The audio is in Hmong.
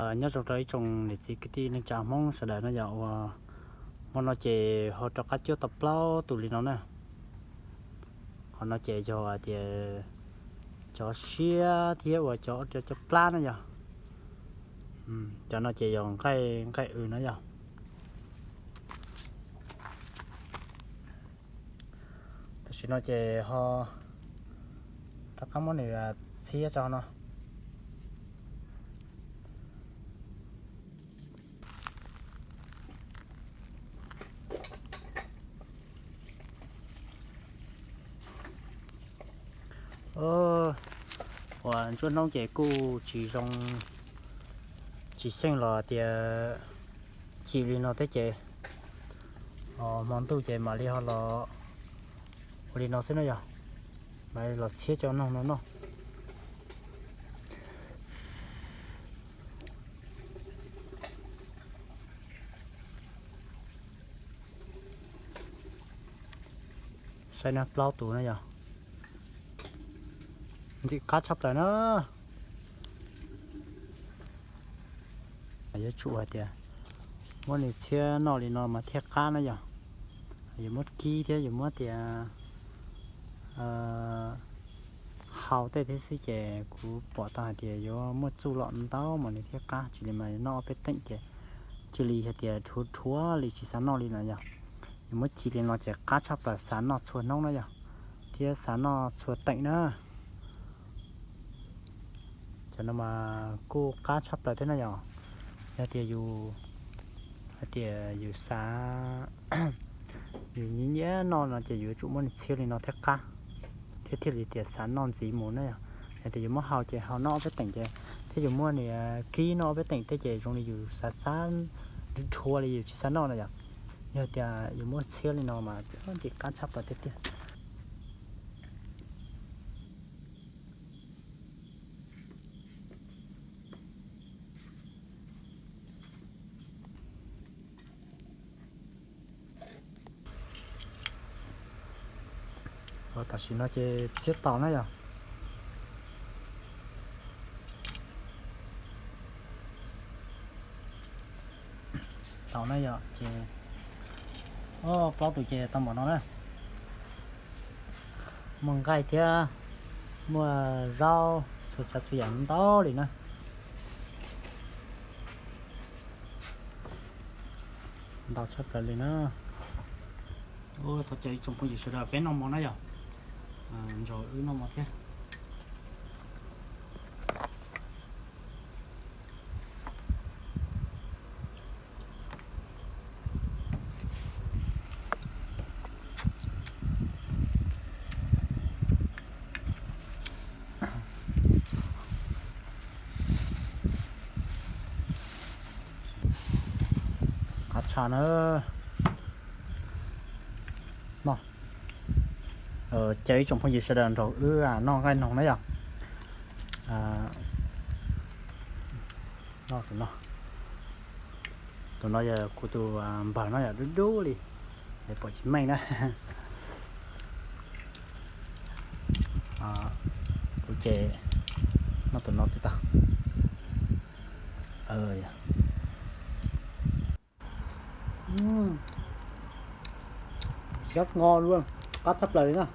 Nyob zoo rau ib tsoom niam txiv kwv tij neej tsa Hmoob sawv daws no yog uas hmo no ces ho rov qab cuab tau plaub tus li no na. Qhov no ces yog hais tias cov siab thiab uas cov, cov plab na yog. Cov no ces yog nqaij, nqaij w na yog. Tam sim no ces ho rov qab muab nws txhiab tso no. Uas ntsuab hnub ces kuj tsis zoo, tsis xyeej los tias cim li no thiab ces hmo ntuj ces mam li ho los ua li no xwb na yog. Mam li los txhiab cov noog no noj. Saib na, plaub tus na yog, ntxim qab tshaj plaws na. Yuav tsum hais tias muab nws txhiab noj li no mas thiaj qab na yog. Yus muab kib thiab yus muab tias hau tej thiab xwb ces kuv pom tau hais tias yuav muaj txuj lom ntau mas nws thiaj qab, tsis li mas noj ob peb teem ces cia li hais tias dhuav dhuav li tsis xav noj li no yog. Yus muab ci li no ces qab tshaj plaws, xav noj txhua hnub na yog, thiab xav noj txhua teem na. Cov no mas kuj qab tshaj plaws thiab na yog. Yog tias yus, hais tias yus xav, yus nyiam nyiam noj no ces yus yuav tsum muab nws txhiab li no thiaj qab, thiab thiaj li tias xav noj ntxiv mus na yog. Yog tias yus muab hau ces hau noj ob peb teem ces, thiab yus muab nws kib noj ob peb teem tej ces zoo li yus xav xav dhuav dhuav li yus tsis xav noj na yog. Yog tias yus muab txhiab li no mas ntxim qab tshaj plaws tiag tiag. Tam sim no ces txhiab tau na yog. Tau na yog ces, o, plaub tus ces tau npaum no na. Muaj nqaij thiab muaj zaub, txhua tsav txhua yam ntau li na. Ntau tshaj plaws li na. Thov caw ib tsoom phooj ywg sawv daws peb noj mov na yog. Nrog wb noj mov thiab. Qab tshaj na. Noj, caw ib tsoom phooj ywg sawv daws nrog wb noj nqaij noog na yog. Noj tus no, tus no yog kuv tus npawg no yog dub dub li, es pom tsis meej na. Kuv ces noj tus no twb tau. Siab ngo luaj, qab tshaj plaws li na.